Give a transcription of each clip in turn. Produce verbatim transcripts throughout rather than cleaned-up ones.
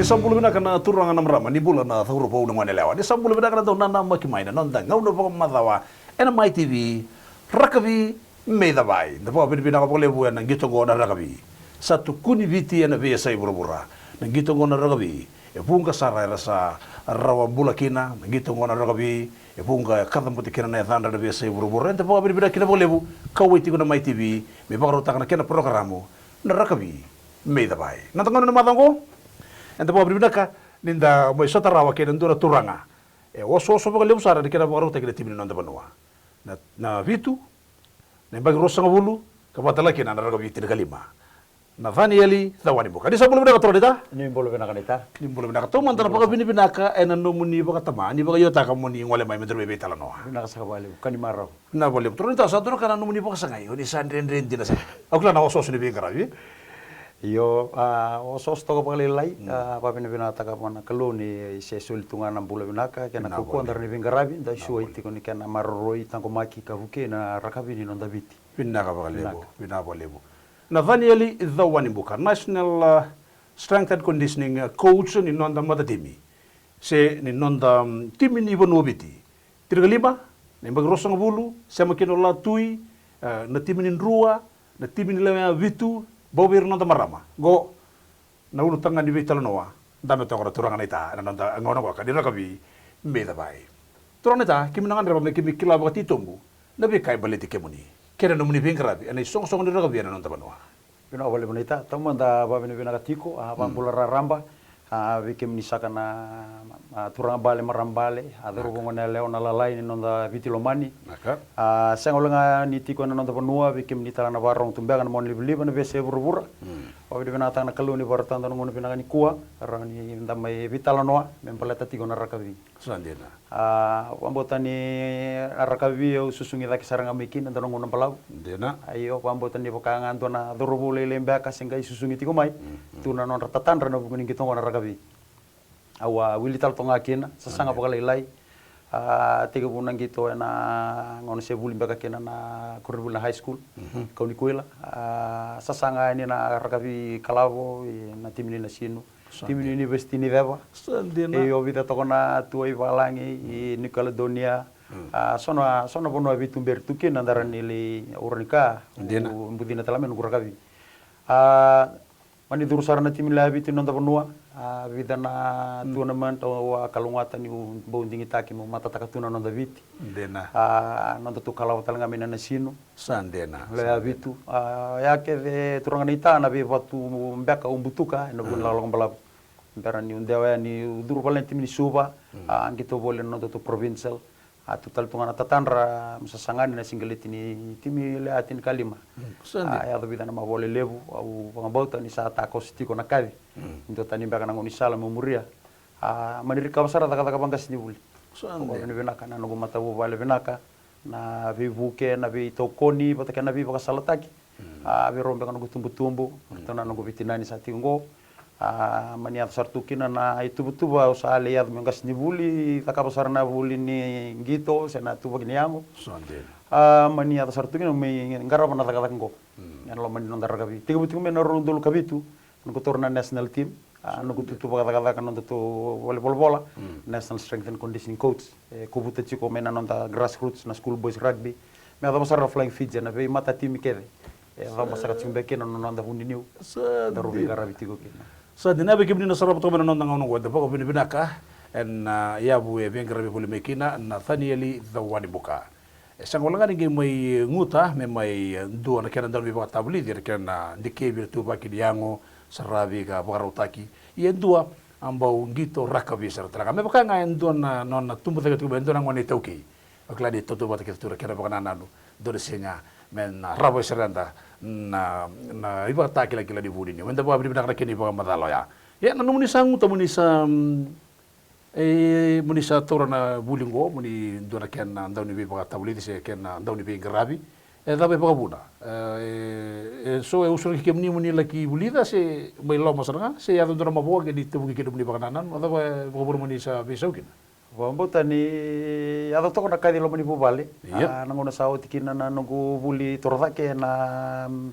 Sa bula vinaka na turaga na marama, ni bula na cauravou na gone yalewa. Ni sa bula vinaka na dau nanamaki mai na noda gauna vakamacawa ena Mai T V, Rakavi Me i Cavai. Da vakavinavinaka vakalevu ena qito oqo na rakavi. Sa tukuni Viti ena veiyasai vuravura. Na qito oqo na rakavi e vuqa sara era sa rawa bula kina. Na qito oqo na rakavi e vuqa e kacabote kina na yacadra ena veiyasai vuravura. Eda vakavinavinaka kina vakalevu, kauwai tiko na Mai T V me vakarautaka na kena parokaramu na Rakavi Me i Cavai. Na noda gauna ena macawa oqo, eda vakavinavinaka ni da mai sota rawa kei na dua na turaga e osooso vakalevu sara ena kena vakarautaki na timi ni noda vanua. Na, na vitu, na yabaki ruasagavulu ka vata tale kina na rakavi tinikalima. Na Canieli Cawanibuka. Ni sa bula vinaka turaga naita. Ni bula vinaka naita. Ni bula vinaka. Taumada na vakavinavinaka ena nomuni vakatama ni vakaiotaka mo ni gole mai me da veitalanoa. Vinaka saka vakalevu, ka ni marau. Na vakalevu turaga naita, sa dua na ka na nomuni vakasagai, o ni sa dredre dina saka. Au kila na osooso ni veiqaravi. Io, a, osooso toka vakalailai. A, vakavinavinakataka vua na Kalou ni se soli tu ga na bula vinaka kei na kaukauwa ni veiqaravi, da suai tiko ni kena maroroi, taqomaki ka vukei na rakavi ni noda Viti. Vinaka vakalevu. Vinaka vakalevu. Na Canieli Cawanibuka, National, a, Strength and Conditioning, a, Coach ni noda matatimi, se ni noda, mm, timi ni vanua o Viti. Tinikalima, na yabaki ruasagavulu, sema kina o Latui, e, na timi ni Drua, na timi ni lewe vitu, bau vei ira na noda marama. Qo na ulutaga ni veitalanoa, dabe toka na turaga naita ena noda gauna oqo ka ni Rakavi Me i Cavai. Turaga naita, keimami na gadreva me keimami kila vakatitobu na veika e baleti kemuni kei na nomuni veiqaravi ena isoqosoqo ni rakavi ena noda vanua. Vinaka vakalevu naita, taumada vakavinavinaka tiko, a, vakabula raraba, a, vei kemuni saka na, a, turaga bale, marama bale, a, cauravou, gone yalewa, na lalai ni noda Viti lomani. A, sega wale ga ni tiko ena noda vanua, vei kemuni tale na vakarorogo tu beka na monalivaliva ena veiyasai vuravura. Vakavinavinakataka na Kalou ni vakarautaka na gauna vinaka nikua, rawa ni da mai veitalanoa me baleta tiko na rakavi. Sa dina. A, vakabauta ni a rakavi au susugi cake sara ga mai kina dua na gauna balavu. Dina. A, io, vakabauta ni vaka ga dua na cauravou lailai beka se qai susugi tiko mai. Tu na nodra tatadra ena vuku ni qito oqo na rakavi. Au a wili tale toka ga kina, sasaga vakalailai. A, tekivu na qito ena gauna se vuli beka kina na koronivuli na high school. Kau ni kuila. A, sasaga yani na rakavi kalavo, ena timi ni Nasinu. Timi ni Univesiti ni Ceva. Sa dina. E, o vica toka na tuai valagi i New Caledonia. A, so na, so na vanua veituberi tu kina, da rawa ni lai ura ni ka. Dina. U bucina tale mai noqu rakavi. A, mani curu sara na timi lewe vitu ni noda vanua. A, vica na tournament au a kalougata niu bau digitaki meu matataka tu na noda Viti. Dina. A, noda tu kalavo tale ga mai na Nasinu. Sa dina. Lewe vitu. A, ya kece turaga naita na veivatu beka au butuka ena vuku ni lakolako balavu. Bera niu dewa yani, niu curu vale na timi ni Suva, a, qito voli na nodatou provincial. A, tu tale tu ga na tatadra, me sasaga yani na siqeleti ni timi lewe tinikalima. A, yaco vica na mavoa lelevu, au vakabauta ni sa takoso tiko na kaci. Dua tani beka na gaunisala meu muria. A, mani rikava sara cakacaka vaqasenivuli. Sa dina. Vakavinavinaka na noqu matavuvale vinaka, na veivuke, na veitokoni vata kei na veivakasalataki. A, vei rau beka noqu tubutubu, ratou na noqu veitinani sa tiko oqo. A, mani yaco sara tu kina na ituvatuva au sa lai yaco meu qasenivuli, cakava sara na vuli ni qito se na tuvaki ni yago. Sa dina. A, mani yaco sara tu kina meu mai qarava na cakacaka oqo. Ena loma ni noda rakavi. Tekivu tiko mai na rua na udolu ka vitu, noqu taura na national team. A, noqu tutu vakacakacaka na nodatou valenivolavola, National Strength and Conditioning Coach. E kovuta tiko mai na noda grassroots, na school boys rugby. Me yacova sara na Flying Fijian, na veimatatimi kece. E yacova sara tiko beka kina na noda vuniniu. Sa dina. Daru veiqaravi tiko kina. Sa dina. Vei kemuni na sarava toka mai na noda gauna oqo, eda vakavinavinaka ena, a, yavu e veiqaravi voli mai kina na Canieli Cawanibuka. E sega wale ga ni qai mai guta me mai, e, dua na kena dau ni veivakatavulici, na kena dikevi na ituvaki ni yago, saravi ka vakarautaki. Ia e dua a bau qito rakavi sara tale ga. Me vaka ga e dua na nona tubu cake tiko mai e dua na gone iTaukei. Au kila ni tautauvata kece tu na kena vakanananu. Dua na siga me na rawa sara eda na, na ivakatakilakila ni vuniniu. Eda vakavinavinaka na kena ivakamacala oya. Ia na nomuni sa guta mo ni sa, mm, E, mo ni sa taura na vuli oqo, mo ni dua na kena dau ni veivakatavulici se kena dau ni veiqaravi. E cava e vakavuna? E, e, e so e usuraki kemuni mo ni laki vulica se mai loma sara ga, se yaco dua na mavoa ke ni tavuki kina mo ni vakanananu? A cava e vakavuna mo ni sa veisau kina? Vakabauta ni yaco toka na kaci e loma ni vuvale. Ia. A, na gauna sa oti kina na noqu vuli torocake na, mm,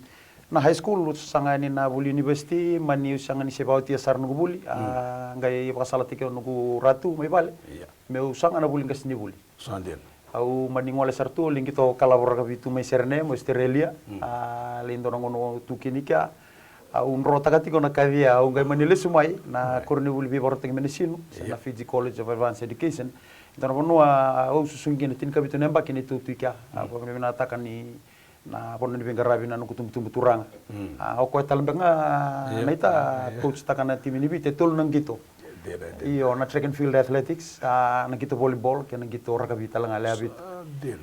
Na high school, au saga yani na vuli university, mani au saga ni se vaotia sara noqu vuli, a qai vakasalataki au noqu ratu mai vale. Ia. Meu saga na vuli qasenivuli. Sa dina. Au mani gole sara tu, au lai qito kalavo rakavi tu mai Serene, mai Australia. A lai dua na gauna au tu kina i kea. Au drotaka tiko na kaci, au qai mani lesu mai na koronivuli veivakarautaki mai Nasinu, se na Fiji College of Advanced Education. Dua na vanua au susugi kina tinikavitu na yabaki na neitou tu i kea. Au vakavinavinakataka ni na vanua ni veiqaravi na noqu tubutubu turaga. A, o koya tale beka ga, Naita, coach taka na timi ni Viti e tolu na qito. Io, na track and field athletics, a, na qito volleyball kei na qito rakavi tale ga, le a Viti.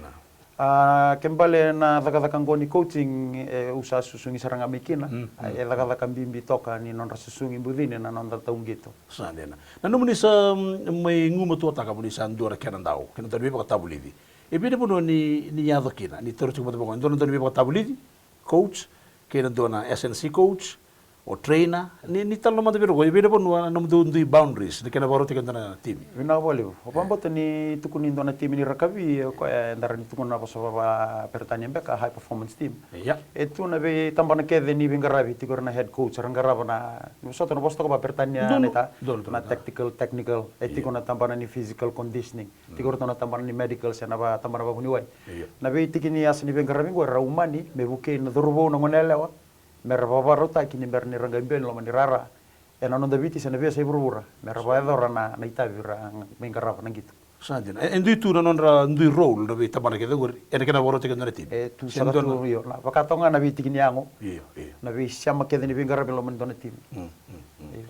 A, ke bale na cakacaka qo ni coaching, e, au sa susugi sara ga mai kina. A, e cakacaka bibi toka ni nodra susugi bucini na noda tauqito. Sa dina. Na nomuni sa, mm, mai gumatuataka mo ni sa dua na kena dau, kena dau ni veivakatavulici. E vei na vanua ni, ni yaco kina, ni tauri tiko mada vaqo, e dua na dau ni veivakatavulici, coach, kei na dua na S N C coach, o trainer, ni, ni talanoa mada vei ira qo, e vei na vanua na nomudou dui boundaries, na kena vakarautaki e dua na timi. Vinaka vakalevu. Au vakabauta ni tukuni dua na timi ni rakavi, o koya e dara ni tukuna na vosa vakaperitania beka, high performance team. Ia. E tu na veitabana kece ni veiqaravi, tiko ira na head coach, era qarava na, ni vosota na vosa toka vakaperitania, Naita, na tactical, technical, e tiko na tabana ni physical conditioning. Tiko ratou na tabana ni medical se na va, tabana vakavuniwai. Io. Na veitiki ni yasa ni veiqaravi qo era umani me vukei na cauravou, na goneyalewa, me ra vakavakarautaki ni bera ni ra qai biu ena loma ni rara ena noda Viti se na veiyasai vuravura, me ra vakayacora na, na itavi ra mai qarava na qito. Sa dina. E, e dui tu na nodra dui role na veitabana kece qori ena kena vakarautaki e dua na timi. E tu saka tu, io, na vaka toka ga na veitiki ni yago. Io, io. Na veisema kece ni veiqaravi ena loma ni dua na timi. Mm, mm, mm. Io.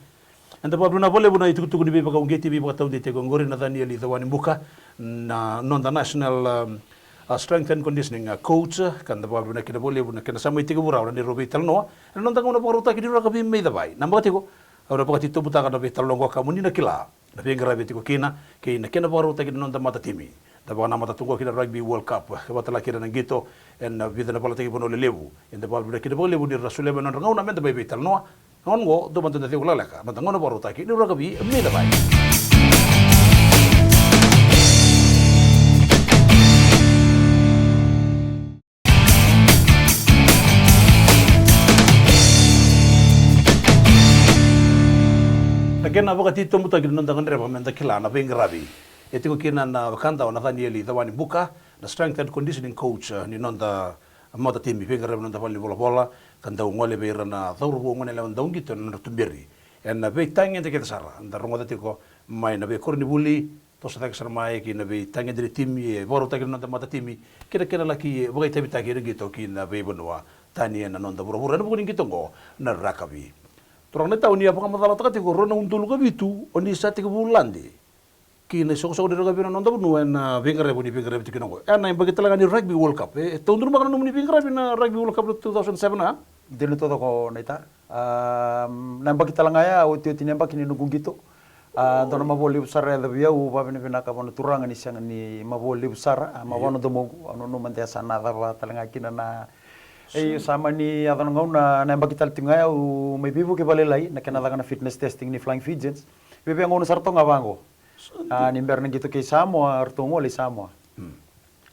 Eda vakavinavinaka vakalevu na itukutuku ni veivakauqeti, veivakataudei tiko oqori na Canieli Cawani Buka, na noda national, um, uh, strength and conditioning, uh, coach, ka da vakavinavinaka kina vakalevu na kena sa mai tekivu rawa na neirau veitalanoa ena noda gauna vakarautaki ni rakavi mai Cavai. Na baka tiko, au na vakatitobutaka na veitalanoa oqo ka mo ni na kila na veiqaravi e tiko kina kei na kena vakarautaki na noda matatimi. Da vakanamata tu qo ki na Rugby World Cup, ka vakatale kina na qito ena vica na valataki vanua lelevu. Eda vakavinavinaka kina vakalevu ni ra solia mai na nodra gauna me da mai veitalanoa. Na gauna oqo, dua mada na cegu lekaleka, meda gauna vakarautaki ni rakavi mai Cavai. Na kena vakatitobutaki ni noda gadreva meda kila na veiqaravi, e tiko kina na wekada o Nacanieli Cawani Buka, na strength and conditioning coach, eh, ni noda matatimi, veiqaravi na noda valenivolavola, ka dau gole vei ira na cauravou, goneyalewa dau qito ena nodra tuberi ena veitagede kece sara. Da rogoca tiko mai na veikoronivuli, toso cake sara mai ki na veitagede ni timi e vakarautaki na noda matatimi, kei na kena laki vakaitavitaki ena qito ki na veivanua tani ena noda vuravura ena vuku ni qito oqo na rakavi. Turaga Naita, o ni a vakamacalataka tiko rua na udolu ka vitu o ni sa tekivu lade ki na isoqosoqo ni rakavi ena noda vanua ena veiqaravi o ni veiqaravi tiko kina oqo. E, na yabaki tale ga ni Rugby World Cup, e, e taudru maka na nomuni veiqaravi na Rugby World Cup na two thousand seven, a? Dina taucoko, Naita. A, na yabaki tale ga ya, otioti na yabaki ni noqu qito. A, dua na mavoa levu sara e yaco vei au, au vakavinavinaka vua na Turaga ni sega ni mavoa levu sara, a, mavoa na domoqu, au nanuma de sa na cava tale ga kina na, e, sa mani yaco na gauna, na yabaki tale tiko ga ya, au mai veivuke vakalailai, na kena caka na fitness testing ni Flying Fijians. Vei, vei gauna sara toka ga vaqo. A, ni bera na qito kei Samoa, eratou gole i Samoa.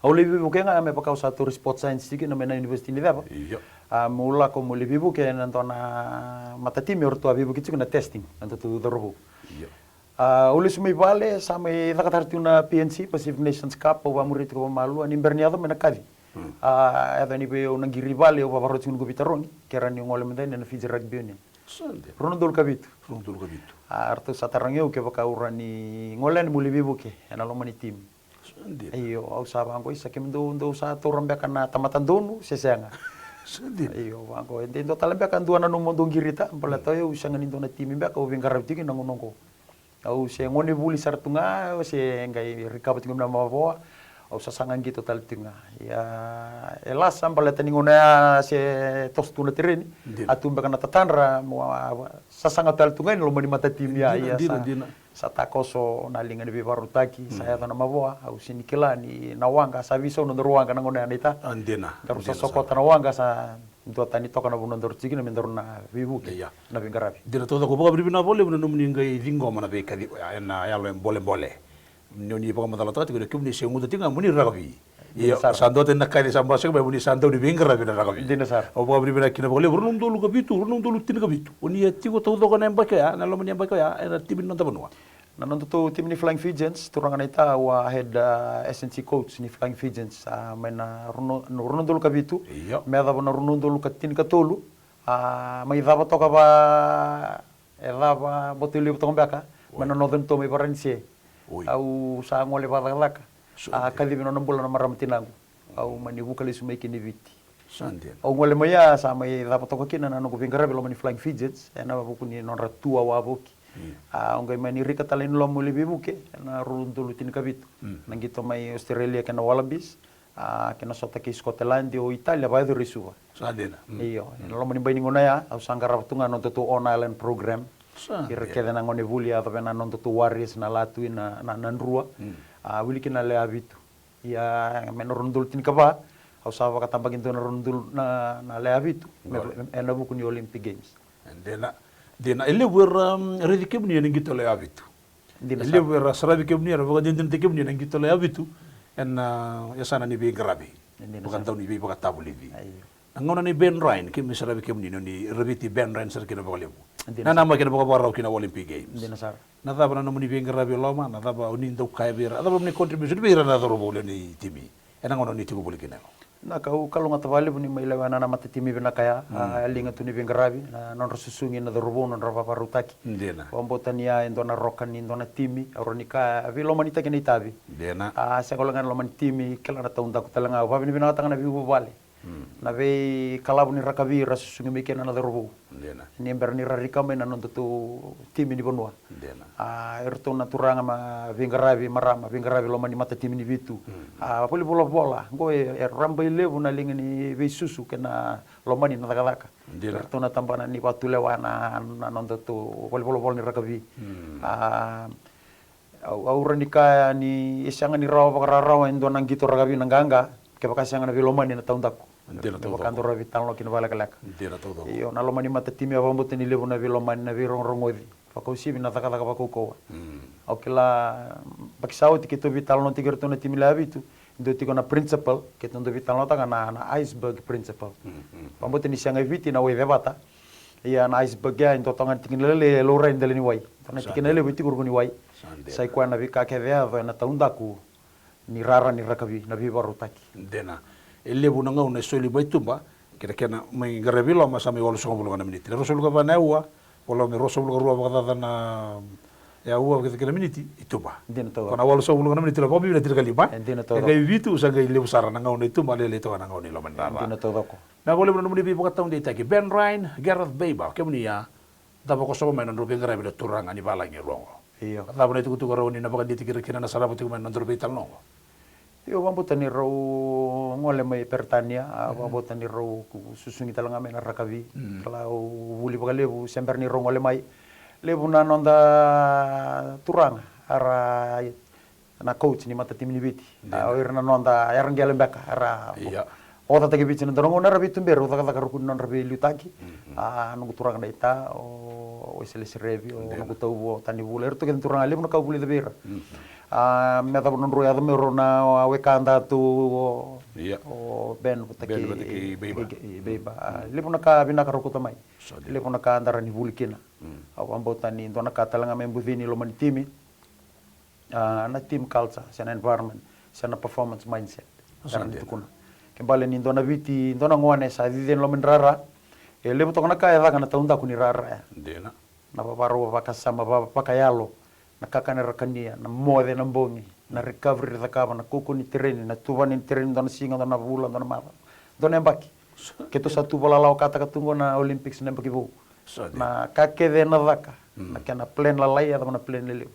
Au lai veivuke ga me vaka au sa tauri sports science tiko kina mai na University ni Ceva. Io. A, meu lako meu lai veivuke ena dua na matatimi eratou a veivuke tiko na testing, na nodatou cauravou. Io. A, au lesu mai vale, sa mai cakatara tiko na P N C, Pacific Nations Cup, au vamuria tiko vakamalua, ni bera ni yaco mai na kaci. A, yaco yani vei au na qiri i vale, au vakarau tiko noqu veitarogi, ke rawa niu gole mada yani ena Fiji Rugby Union. Sa dina. Rua na udolu ka vitu. Rua na udolu ka vitu. A, ratou sa tarogi au kevaka au rawa ni gole yani meu lai veivuke ena loma ni timi. Sa dina. Io, au sa vaqo, isa, kemudou dou sa taura beka na tamata donu se sega? Sa dina. Io, vaqo, e de dua tale beka dua na nomu dou qirita, baleta o yau sega ni dua na timi beka au veiqaravi tiko kina na gauna oqo. Au se gonevuli sara tu ga, au se qai recover tiko na mavoa. Au sa saga qito tale tiko ga. Ia, e lasa baleta ni gauna ya se toso tu na tereni. Dina. A tu beka na tatadra, mo a, a, sasaga tale tu ga ena loma ni matatimi ya. Dina, ia dina, sa, dina. Sa takoso na liga ni veivakarautaki, sa yaco na mavoa, au se ni kila ni na waqa, sa veisau na nodaru waqa na gauna ya, Naita. A, dina. Daru sa sokota na waqa, sa duatani toka na vanua daru tiko kina me daru na veivuke, ia, na veiqaravi. Dina taucoko, vakavinavinaka vakalevu na nomuni qai ciqoma na veikacivi ena yalo e bolebole. Ni o ni vakamacalataka tiko ni kemuni se guta tiko ga mo ni rakavi. Ia, sa dua tani na ka e sa basika mai, o ni sa dau ni veiqaravi ena rakavi. Dina sara. Au vakavinavinaka kina vakalevu, rua na udolu ka vitu, rua na udolu tinikavitu. O ni a tiko taucoko ena yabaki oya, na loma ni yabaki oya, ena timi ni noda vanua. Na nodatou timi ni Flying Fijians, turaga na ita, au a head, uh, S and C coach ni Flying Fijians, uh, mai na rua na, rua na udolu ka vitu, io, me yacova na rua na udolu ka tinikatolu, uh, mai cava toka va, e cava, boto levu toka beka, mai na Northern Tour mai Varanise. Au sa gole vakacakacaka. A kacivi nona bula na marama tinaqu. Au mani vuka lesu mai kina i Viti. Au gole mai ya, sa mai cava toka kina na noqu veiqaravi loma ni Flying Fijians, ena vuku ni nodra tour wavoki. A, au qai mani rika tale ni loma ni veivuke ena rua na udolu tinikavitu. Na qito mai Australia kei na Wallabies, a, kei na sota kei Scotland, o Italia vakayacori i Suva. Sa dina. Io, ena loma ni bai ni gauna ya, au sa qarava tu ga na nodatou On Island program. Ira kece na gone vuli, a yacova na nodatou Warriors, na Latui, na, na, na Drua. A, wili kina na lewe vitu. Ia, mai na rua na udolu tinikava, au sa vakatabakidua na rua na udolu na, na lewe vitu, ena vuku ni Olympic Games. Dina, dina, e levu era, um, raici kemuni ena qito lewe vitu. Dina sara. E levu era saravi kemuni, era vakadinadinataki kemuni ena qito lewe vitu, ena, uh, yasana ni veiqaravi. Dina sara. Vakadau ni veivakatavulici. Io. Na gauna nei Ben Ryan, keimami saravi kemuni, ni o ni raviti Ben Ryan sara kina vakalevu. Dina sara. Nanamaki ena vakavakarau ki na Olympic Games. Dina sara. Na cava na nomuni veiqaravi e loma, na cava o ni dau kaya vei ira, na cava nomuni contribution vei ira na cauravou lewe ni timi ena gauna o ni tiko voli kina? Na ka au kalougata vakalevu ni mai lewena na matatimi vinaka ya, a, liga tu ni veiqaravi, na nodra susugi na cauravou, nodra vakavakarautaki. Dina. Vakabauta ni ya e dua na roka ni dua na timi, au rawa ni kaya, a veilomanitaki na itavi. Dina. A, sega wale ga ni loma ni timi, kila na taudaku tale ga, au vakavinavinakataka na veivuvale. Na veikalavu ni rakavi era susugi mai kina na cauravou. Dina. Ni bera ni ra rika mai na nodatou timi ni vanua. Dina. A, iratou na turaga ma veiqaravi, marama veiqaravi loma ni matatimi ni vitu. A, volivolavola, qo e, e rabailevu na liga ni veisusu kei na lomani na cakacaka. Dina. Iratou na tabana ni vakatulewa na, na nodatou volivolavola ni rakavi. A, Au, au rawa ni kaya ni e sega ni rawa vakararawa e dua na qito rakavi na qaqa kevaka e sega na veilomani ena taudaku. Dina taucoko. Me vaka dou rawa veitalanoa kina vakalekaleka. Dina taucoko. Io, na loma ni matatimi au vakabauta ni levu na veilomani, na veirogorogoci, vakauasivi na cakacaka vakaukauwa. Au kila, yabaki sa oti keitou veitalanoataki iratou na timi lewe vitu, dou tiko na principle, keitou dau veitalanoataka na, na iceberg principle. Vakabauta ni sega e Viti na wai cevata. Ia na iceberg ya e dua toka ga na tikina lailai e laurai e dela ni wai. Dua na tikina levu e tiko ruku ni wai. Sa dina. Sa i koya na veika kece e yaco ena taudaku ni rara ni rakavi, na veivakarautaki. Dina. E levu na gauna e soli mai tuba, kei na kena mai qaravi loma sa mai walusagavulu ga na miniti. Na ruasagavulu ka va na aua, voleka me ruasagavulu ka rua vakacaca na aua kei na miniti, i tuba. Dina taucoko. Ko na walusagavulu ga na miniti, la vakabibi na tinikalima. E dina taucoko. E qai vitu, sa qai levu sara na gauna i tuba, lailai toka na gauna i loma ni rara. Dina taucoko. Na vakalevu na nomuni veivakataudeitaki. Ben Ryan, Gareth Baber, kemuni ya, cava ko sova mai na nodrau veiqaravi na turaga ni valagi e rua oqo? Io. Cava na itukutuku rau ni na vakadeitaki ira kina na sarava tiko mai na nodrau veitalanoa oqo? Io, vakabauta ni rau gole mai Peritania, a, vakabauta ni rau susugi tale ga mai na rakavi. Kala au vuli vakalevu se bera ni rau gole mai. Levu na noda turaga, era na coach ni matatimi ni Viti. Dina. A, o ira na noda yaraqele beka, era ocataki Viti na dua na gauna era veituberi, au cakacaka ruku ni nodra veiliutaki. A, noqu turaga na ita, o Wesele Serevi, o noqu tauvu o Tanivula, iratou kece na turaga, levu na ka au vulica vei ira. A, me yacova na nodrau yaco mai rau na wekada tu o Ben vata kei Beiba. A, levu na ka vinaka rau kauta mai. Levu na ka da rawa ni vuli kina. Au vakabauta ni dua na ka tale ga me bucini loma ni timi. A, na team culture, se na environment, se na performance mindset. Sa dina. Tukuna. Ke bale ni dua na Viti, dua na gone sa cici ena loma ni rara. E levu toka na ka e caka na taudaku ni rara ya. Dina. Na vavarau vakasama, va-, vakayalo. Na kakana era kania, na moce na bogi, na recovery era cakava, na kaukaua ni tereni, na tuvani ni tereni, dua na siga, dua na vula, dua na macawa, dua na yabaki. Keitou sa tu vakalawakataka tu qo na Olympics na yabaki vou. Sa dina. Na ka kece ena caka, na kena plan lalai, yacova na plan lelevu.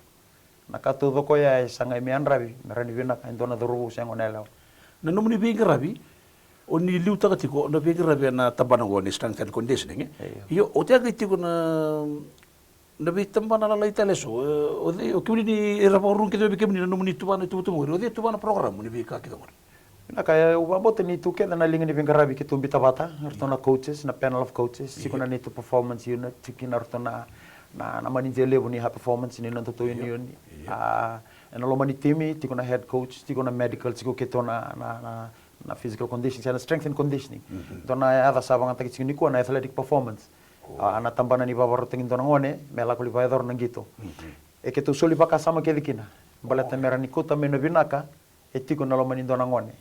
Na ka taucoko ya e sagai me yadravi, me rawa ni vinaka e dua na cauravou se gone yalewa. Na nomuni veiqaravi, o ni liutaka tiko na veiqaravi ena tabana oqo ni strength and conditioning, e? Io. Io, o tei qai tiko na, na veitabana lalai tale eso, e, o cei, o kemuni ni era vakarurugi kece vei kemuni na nomuni tuvana, tuvatuva qori, o cei e tuvana program ni veika kece qori? Vinaka, e, au vakabauta ni tu kece na liga ni veiqaravi keitou biuta vata, eratou na coaches, na panel of coaches, tiko na neitou performance unit, tiko kina eratou na, na, na manager levu ni high performance ni nodatou union. A, Ena loma ni timi tiko na head coach, tiko na medical, tiko keitou na, na, na, na physical conditioning, se na strength and conditioning. Dua na yaca sa vagataki tiko nikua na athletic performance. A, na tabana ni vakavarautaki dua na gone me lako li vakayacora na qito. E keitou soli vakasama kece kina baleta me ra ni kauta mai na vinaka e tiko na loma ni dua na gone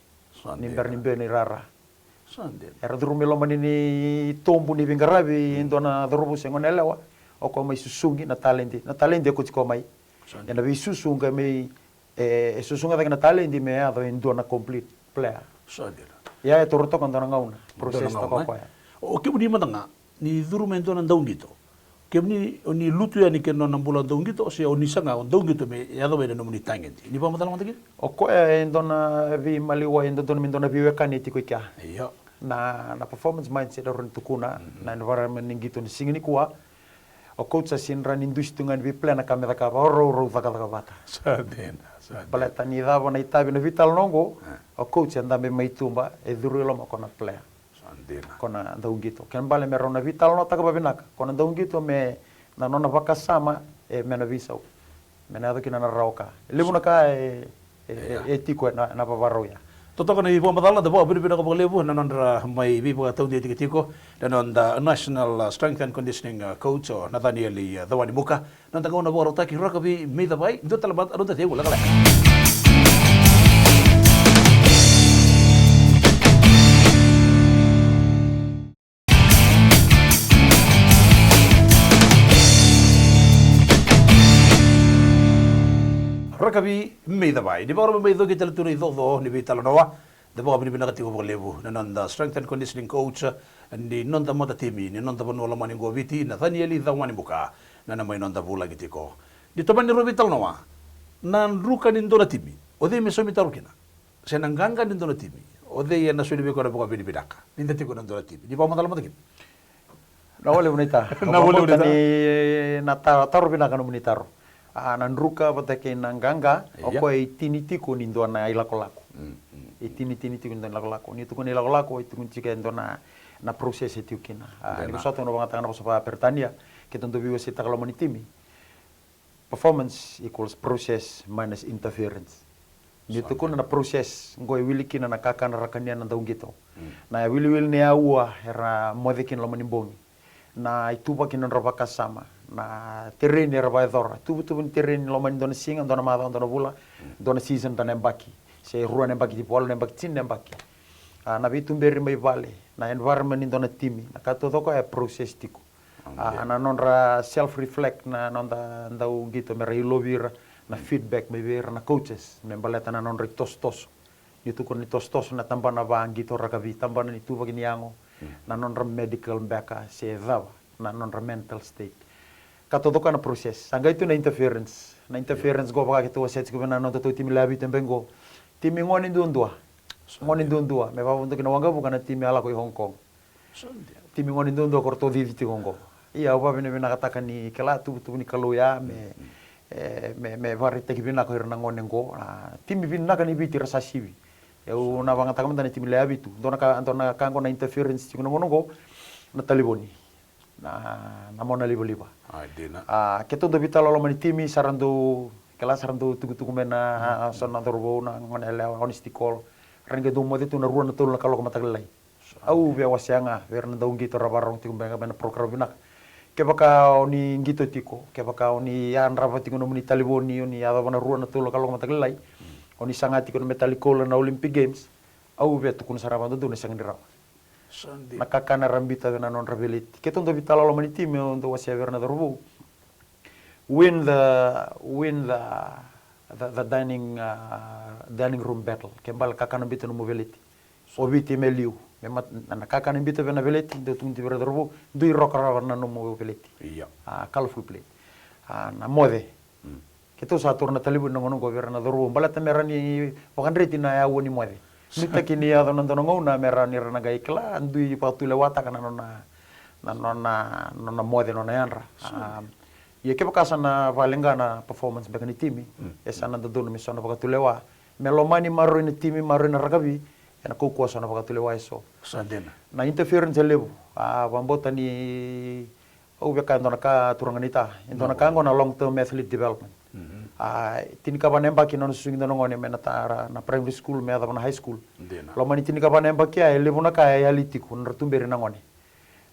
ni bera ni beu ni rara. Era curu mai loma ni, ni tobu ni veiqaravi e dua na cauravou se gone yalewa. O koya mai susugi na taledi, na taledi e kauti koya mai. Ena veisusu qai mai, e, e susuga cake na taledi me yaco e dua na complete player. Ia e toro toka dua na gauna, process toka o koya. O kemuni mada ga ni curu mai dua na dauqito, kemuni o ni lutu yani kei na nona bula dauqito, se o ni saga o dauqito me yacova na nomuni tagedi? Ni vakamacala mada kina. O koya e dua na veimaliwai e dodonu me dua na veiwekani e tiko i kea. Io. Na, na performance mindset au rawa ni tukuna, na environment ni qito ni siga nikua. O coach sa sega ni rawa ni dusi tu ga ni vei player na ka me cakava, o rau, rau cakacaka vata. Sa dina, sa dina. Baleta ni cava na itavi na veitalanoa oqo, o coach e dabe mai tuba, e curu i loma ko na player. Ko na dauqito. Kena bale me rau na veitalanoataka vavinaka. Ko na dauqito me na nona vakasama, e, me na veisau. Me na yaco kina na rawa ka. E levu na ka e, e, e, e tiko ena, na vavarau ya. Totoka na ivakamacala, da vakavinavinaka vakalevu na nodra mai veivakataudeitaki tiko na noda National, uh, Strength and Conditioning, uh, Coach, o Nathaniel, uh, Cawanimuka. Noda gauna vakarautaki Rakavi Me Icavai, dua tale mada noda tegu lekaleka. Rakavi Me Icavai, ni vakarau mai coki tale tu na icoco ni veitalanoa. Da vakavinavinaka tiko vakalevu na noda strength and conditioning coach ni noda matatimi ni noda vanua lomani qo o Viti, Nathaniel Cawanimuka, na nona mai noda vulagi tiko. Ni tomani rua veitalanoa, na druka ni dua na timi, o cei me saumi taro kina? Se na qaqa ni dua na timi, o cei ena soli vei koya na vakavinavinaka? Ni da tiko na dua na timi, ni vakamacala mada kina. Na wale vunai ta. Na wale vunai ta. Ni na ta-, taro vinaka nomuni taro. A, na druka vata kei na qaqa, o koya e tini tiko ni dua na ilakolako. E tini, tini tiko ni dua na ilakolako. Ni tukuni ilakolako, e tukuni tiko e dua na, na process e tiko kina. A, ni ko sa tu na vagataka na vosa vakaperitania, keitou dau veiwaseitaka loma ni timi. Performance equals process minus interference. Ni tukuna na process, qo e wili kina na kakana ra kania na dauqito. Na wiliwili ni aua era moce kina loma ni bogi. Na ituvaki ni nodra vakasama. Na tereni era vakayacora. Tuvatuva ni tereni loma ni dua na siga, dua na macawa, dua na vula, dua na season, dua na yabaki. Se rua na yabaki, tipo walu na yabaki, tini na yabaki. A, na veituberi mai vale, na environment ni dua na timi. Na ka taucoko e process tiko. A, na nodra self reflect na noda dauqito me ra ilovi ira, na feedback mai vei ira na coaches me baleta na nodra itosotoso. Ni tukuna ni tosotoso na tabana vaqito rakavi, tabana ni tuvaki ni yago, na nodra medical beka se cava, na nodra mental state. Ka taucoko na process. Sa qai tu na interference. Na interference qo vaka keitou wasea tiko vei na noda tou timi lewe vitu e bai qo. Timi gone duadua. Gone duadua. Me vavaudoki na waqavuka na timi a lako i Hong Kong. Timi gone duadua ko ratou cici tiko oqo. Ia, au vavinavinakataka ni kila tuvatuva ni Kalou ya me, e, me, me vakaraitaki vinaka o ira na gone oqo. A, timi vinaka ni Viti ra sa sivi. Au na vagataka mada na timi lewe vitu. Dua na ka, dua na ka oqo na interference tiko na gauna oqo. Na talevoni. Na, na mona livaliva. A, dina. A, keitou dau veitalanoa loma ni timi, sa ra dau, kila sa ra dau tukutuku mai na, so na cauravou, na gone yalewa, honesty call. Ra qai dau moce tu na rua na tolu na kaloko mataka lailai. Au via wasea ga vei ira na dauqito ra vakarorogo tiko beka mai na program vinaka. Kevaka o ni qito tiko, kevaka o ni yadrava tiko nomuni talevoni, o ni yacova na rua na tolu na kaloko mataka lailai, o ni saga tiko na metali koula na Olympic Games, au via tukuna sara vakadodonu ni sega ni rawa. Na kakana ra biuta vei na nodra veleti. Keitou dau veitalanoa loma ni timi, au dau wasea vei ira na cauravou. Win the, win the, the, the dining, uh, dining room battle. Ke bale kakana biuta nomu veleti. O Viti me liu. Me mat-, na kakana biuta vei na veleti, dau tukuni vei ira cauravou, dui rokarokar na nomu veleti. Ia. A, colorful plate. A, na moce. Keitou sa taura na talevoni na gauna oqo vei ira na cauravou. Baleta me ra ni vakadreti na aua ni moce. Nuitaki ni yaco na dua na gauna me ra ni ra na qai kila, dui vakatulewataka na nona, na nona, nona moce, nona yadra. A, ia kevaka sa na vakaleqa na performance beka ni timi, e sa na dodonu me so na vakatulewa. Me lomani maroroi na timi, maroroi na rakavi, ena kaukauwa so na vakatulewa e so. Sa dina. Na interference e levu, a, vakabauta ni, au via kaya e dua na ka turaga naita, e dua na ka oqo na long term athlete development. A, tinikava na yabaki na nona susugi dua na gone mai na tara na primary school me yacova na high school. Dina. Loma ni tinikava na yabaki ya, e levu na ka e yali tiko na nodra tuberi na gone.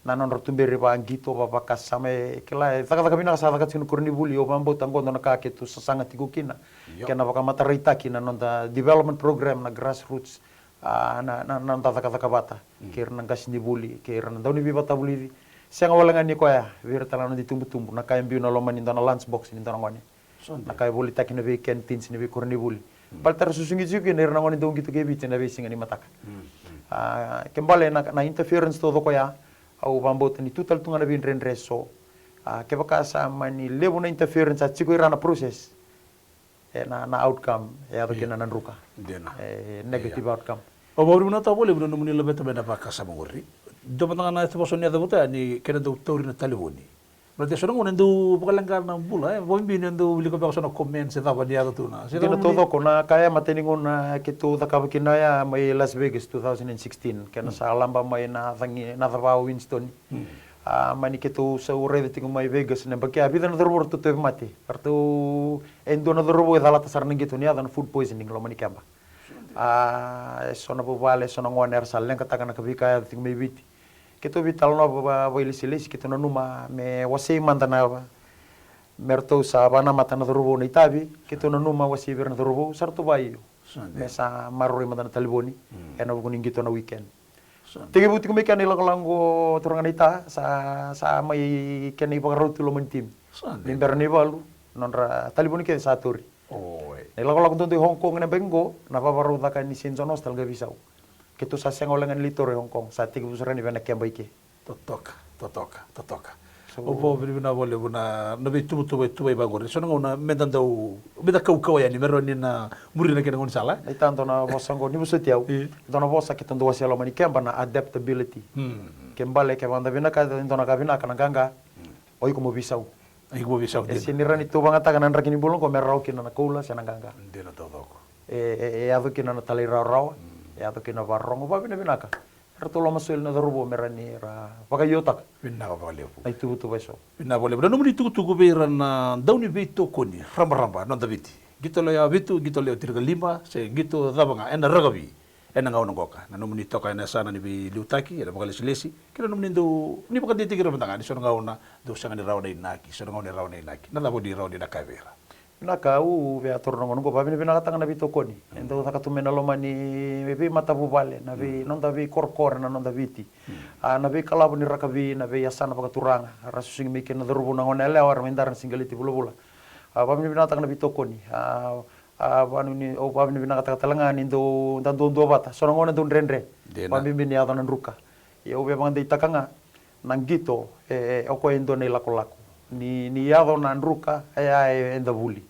Na nodra tuberi vaqito, vavakasama, e kila, e cakacaka vinaka sa caka tiko na koronivuli. Au vakabauta qo dua na ka keitou sasaga tiko kina. Io. Kena vakamataraitaki na noda development program, na grassroots, a, na, na, na noda cakacaka vata kei ira na qasenivuli, kei ira na dauniveivakavulici. Sega wale ga ni koya, vei ira tale na noda itubutubu, na ka e biu na loma ni dua na lunch box ni dua na gone. Na ka e volitaki na vei canteens ni veikoronivuli. Baleta ra susugi tiko kina ira na gone dau qito kei Viti na veisiga ni mataka. A, ke bale na, na interference taucoko ya, au vakabauta ni tu tale tu ga na veidredre eso. A, kevaka sa mani levu na interference a tiko i ra na process, e na, na outcome e yaco kina na druka. Dina. E negative outcome. Au vakavinavinaka vakalevu na nomuni laveta mai na vakasama qori. Dua mada ga na vosa ni yacavuta ya ni kena dau tauri na talevoni. Baleta so na gauna e dau vakaleqa na bula, e, vakabibi ni dau wilika beka so na comments se cava ni yaco tu na. Dina taucoko, na ka ya matai ni gauna keitou cakava kina ya mai Las Vegas two thousand and sixteen, kena sa laba mai na cagi, na cava o Winston. A, mani keitou sa raica tiko mai Vegas na yabaki ya, vica na cauravou ratou tauvimate. Ratou, e dua na cauravou e calata sara na qito ni yaco na food poisoning loma ni keba. A, e so na vuvale, e so na gone era sa leqataka na ka, veika yaco tiko mai Viti. Keitou veitalanoa va, va, vakailesilesi, keitou nanuma me wasei mada na, me ratou sa vakanamata na cauravou na itavi, keitou nanuma wasei vei ira na cauravou, sa ratou vakaio. Me sa maroroi mada na talevoni ena vuku ni qito na weekend. Tekivu tiko mai kea na ilakolako, turaga naita, sa, sa mai kena ivakarau tu loma ni timi. Ni bera ni valu, nodra talevoni kece sa tauri. Na ilakolako duadua i Hong Kong ena yabaki qo, na vavarau caka ni Saint John Hostel ga veisau. Keitou sa sega wale ga ni lai taura i Hong Kong, sa tekivu sara yani vei na keba i ke. Totoka, totoka, totoka. Au vakavinavinaka vakalevu na, na veituvatuva e tuvai vaqori. So na gauna meda dau, meda kaukauwa yani me rawa ni na muri na kena gaunisala. Naita, dua na vosa qo ni vosoti au. Dua na vosa keitou dau wasea loma ni keba na adaptability. Ke bale kevaka da vinaka, dua na ka vinaka na qaqa. O iko mo veisau. Iko mo veisau. E sega ni rawa ni tou vakayagataka na draki ni bula qo me rawa kina na koula se na qaqa. Dina taucoko. E, e, e yaco kina na talairawarawa, e yaco kina na vakarorogo, vakavinavinaka. Eratou lomasoli na cauravou me rawa ni ra vakaiotaka. Vinaka vakalevu. Na ituvatuva eso. Vinaka vakalevu. Na nomuni tukutuku vei ira na dauniveitokoni rabaraba na noda Viti. Qito lewe vitu, qito lewe tinikalima, se qito cava ga ena rakavi. Ena gauna qoka, na nomuni toka ena yasana ni veiliutaki, ena vakalesilesi, kei na nomuni dau, ni vakadeitaki ira mada ga ni so na gauna dau sega ni rawa na inaki, so na gauna e rawa na inaki. Na cava o ni rawa ni na kaya vei ira? Vinaka, au via taura na gauna qo, vakavinavinakataka na veitokoni e dau caka tu mai na loma ni veimatavuvale, na vei, noda veikorokoro, na noda Viti. A, na veikalavo ni rakavi, na veiyasana vakaturaga, ra susugi mai kina na cauravou, na goneyalewa, era mai dara na siqeleti vulavula. A, vakavinavinakataka na veitokoni. A, a, vanu ni, au vakavinavinakataka tale ga ni dau, da duadua vata. So na gauna dau dredre. Dina. Vakabibi ni yaco na druka. Ia au via vakadeitaka ga na qito, e, e, o koya e dua na ilakolako. Ni, ni yaco na druka, e, a, e, eda vuli.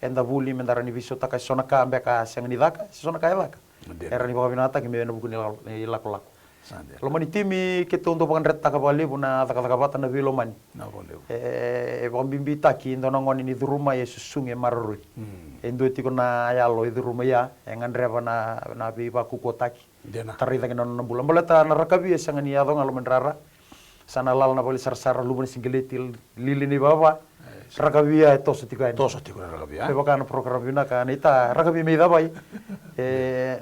Eda vuli meda rawa ni veisautaka e so na ka beka a sega ni caka, e so na ka e caka. Dina. E rawa ni vakavinakataki me ena vuku ni lako-, ni lakolako. Sa dina. Loma ni timi keitou dau vakadretaka vakalevu na cakacaka vata, na veilomani. Na vakalevu. E, e vakabibitaki e dua na gone ni curu mai e susugi, e maroroi. Mm. E dua tiko na yalo e curu mai ya, e gadreva na, na veivakaukauwataki. Dina. Tarai cake na nona bula. Baleta na rakavi e sega ni yaco ga loma ni rara. Sa na lala na vale sarasara, luva ni siqeleti, lili ni vava. E, sa rakavi ya e toso tiko yani. Toso tiko na rakavi ya. Me vaka na program vinaka, na ita rakavi me icavai. E,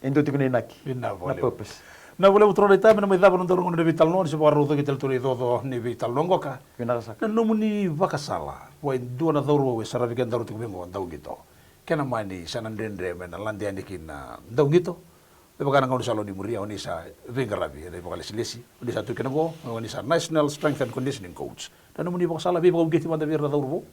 e dua tiko na inaki. Vinaka vakalevu. Na purpose. Vinaka vakalevu turaga na ita, me na mai cava na nodaru gauna ni veitalanoa, ni se vakarau coki tale tu na icoco ni veitalanoa qoka. Vinaka saka. Na nomuni vakasala vua e dua na cauravou e saravi kedaru tiko vei qo, dauqito. Kena mani sa na dredre me na lade yani ki na dauqito. Me vaka na gaunisala o ni muria, o ni sa veiqaravi ena ivakalesilesi, o ni sa tu kina qo, o ni sa National Strength and Conditioning Coach. Na nomuni vakasala, veivakauqeti mada vei ira na cauravou.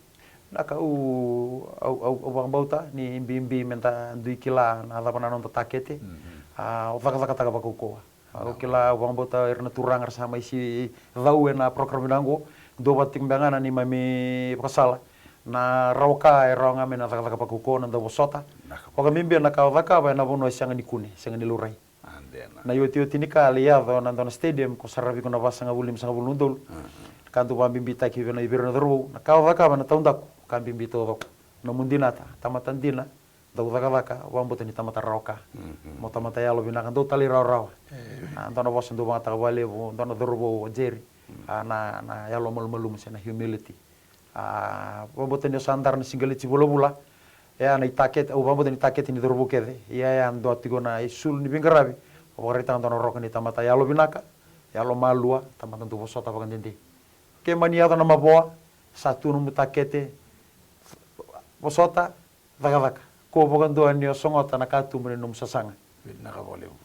Vinaka, au, au, au, au vakabauta ni bibi meda dui kila na cava na noda takete. Mhm. A, au cakacakataka vakaukauwa. Au kila, au vakabauta ira na turaga era sa mai si cau ena program vinaka qo. Duavata tiko beka ga na neimami vakasala. Na rawa ka e rawa ga me na cakacaka vakaukauwa, na dauvosota. Vakabibi na ka o cakava ena vanua e sega ni kune, sega ni laurai. A, dina. Na iotioti ni ka lai yaco na dua na stadium, ko saravi iko na vasagavulu, limasagavulu na udolu. Mhm. Ka dau vakabibitaki vei na, vei ira na cauravou, na ka o cakava na taudaku, ka bibi taucoko. Nomu dinata, tamata dina, dau cakacaka, vakabauta ni tamata rawa ka. Mhm. Mo tamata yalo vinaka, dau talairawarawa. E. A, dua na vosa dau vakayagataka vakalevu dua na cauravou, o Jerry. Mm. A, na, na yalo malumalumu se na humility. A, vakabauta ni o sa dara na sigaleti vulavula. E a na itakete, au vakabauta ni takete ni cauravou kece. Ia e a dua tiko na isulu ni veiqaravi. O vakaraitaka dua na roka ni tamata yalo vinaka, yalo malua, tamata dau vosota vakadede. Ke mani yaco na mavoa, sa tu nomu takete, vosota, cakacaka. Ko vakadua ni o sogota na katuba ni nomu sasaga. Vinaka vakalevu.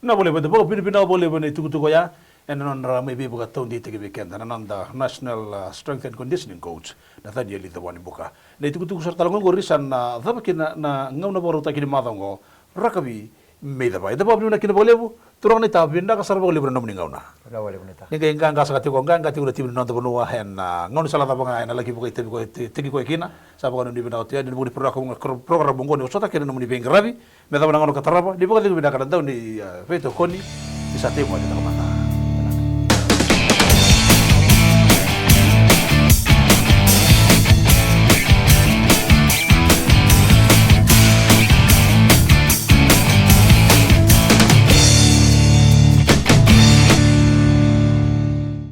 Na vakalevu, eda vakavinavinaka vakalevu ena itukutuku oya ena nodra mai veivakataudeitaki vei keda na noda National, uh, Strength and Conditioning Coach, Nathaniel Icawanibuka. Na itukutuku sara tale ga oqori sa na cava kina na gauna vakarautaki ni macawa oqo, rakavi me icava. Eda vakavinavinaka kina vakalevu. Turaga naita, vinaka sara vakalevu na nomuni gauna. Vinaka vakalevu naita. Ni qai qaqa saka tiko, qaqa tiko na timi ni noda vanua ena, ah, gaunisala cava ga ena laki vakaitavi koya, te-, teki koya kina. Sa vakanuinui vinaka tu yani ena vuku ni program, program oqo ni vosota kei na nomuni veiqaravi. Me cava na gauna ka tarava, ni vakacegu vinaka na dau ni, ah, veitokoni. Ni sa tei moce taka mada.